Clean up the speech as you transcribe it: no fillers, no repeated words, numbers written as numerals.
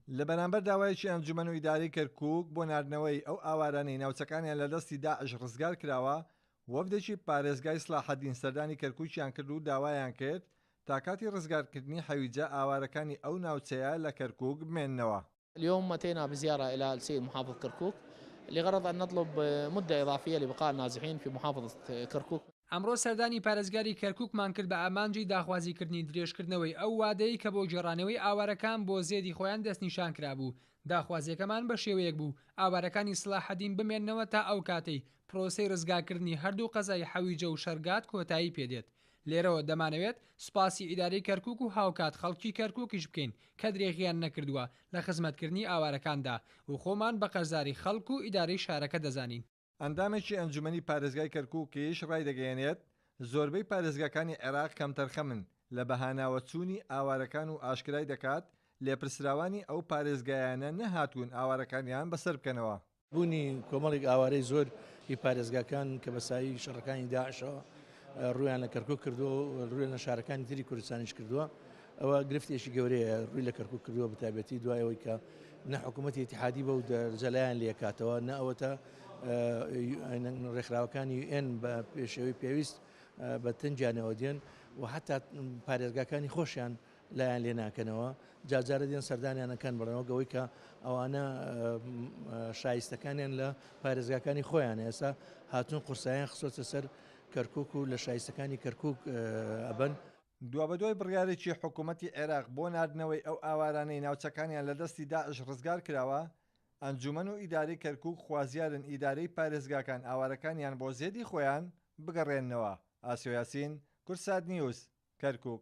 لە بەرامبەر داوایەکی ئەنجومەن و ئیدارەی کەرکوک بۆ ناردنەوەی ئەو ئاوارانەی ناوچەکانیان لە دەستی داعش ڕزگار کراوە، وەفدێکی پارێزگای سڵاحەدین سەردانی کەرکوکیان کرد و داوایان کرد تا کاتی ڕزگارکردنی حەویجە ئاوارەکانی ئەو ناوچەیە لە کەرکوک بمێننەوە. اليوم أتينا بزيارة إلى السيد محافظ كركوك لغرض أن نطلب مدة إضافية لبقاء النازحين في محافظة كركوك. ئەمڕۆ سەردانی پارێزگاری کەرکوکمان کرد بە ئامانجی داخوازیکردنی درێژکردنەوەی ئەو وادەی کە بۆ گێڕانەوەی ئاوارەکان بۆ زێدی خۆیان دەستنیشانکرابوو، داخوازیەکەمان بە شێوەیەک بوو ئاوارەکانی سڵاحەدین بمێننەوە تا ئەو کاتەی پرۆسەی رزگارکردنی هەردوو قەزای حەویجە و شەرگات کۆتایی پێدێت. لێرەوە دەمانەوێت سوپاسی ئیدارەی کەرکوک و هاوکات خەڵکی کەرکوکیش بکەین کە درێغیان نەکردووە لە خزمەتکردنی ئاوارەکاندا و خۆمان بە قەرزاری خەڵک و ئیدارەی شارەکە دەزانین. ئەندامێکی ئەنجومەنی پارێزگای کەرکوکیش ڕایدەگەیەنێت، زۆربەی پارێزگاکانی عێراق کەمتەرخەمن لە بەهاناوەچوونی ئاوارەکان و ئاشکرای دەکات، لێپرسراوانی ئەو پارێزگایانە نەهاتوون ئاوارەکانیان بەسەر بکەنەوە. بوونی کۆمەڵێک ئاوارەی زۆر ی پارێزگاکان کە بە سایەی شەڕەکانی داعشەوە ڕوویان لە کەرکوک کردووە و ڕوویان لە شارەکانی تری کوردستانیش کردووە، ئەوە گرفتێکی گەورەیە ڕووی لە کەرکوک کردووە بەتایبەتی دوای ئەوەی کە نە حکوومەتی ئیتیحادی بەو دەرجە لایان لێکاتەوە نە ئەوەتا ڕێکخراوەکانی یوئێن بە پێشێوەی پێویست بە تەنگیانەوە دێن و حتا پارێزگاکانی خۆشیان لایان لێ ناکەنەوە جارجارە دێن سەردانیان ئەکەن بڵێن وەک ئەوەی کە ئەوانە شایستەکانیان لە پارێزگاکانی خۆیان ئێستا هاتوون قورسایان خستۆتە سەر کەرکک و لە شایستەکانی کەرکک ئەبەن. دوابەدوای بڕیارێکی حکومەتی عێراق بۆ ناردنەوەی ئەو ئاوارانەی ناوچەکانیان لە دەستی داعش ڕزگار کراوە، ئەنجومەن و ئیدارەی کەرکوک خوازیارن ئیدارەی پارێزگاکان ئاوارەکانیان بۆ زێدی خۆیان بگەڕێننەوە. ئاسۆ یاسین، کوردسات نیوز، کەرکوک.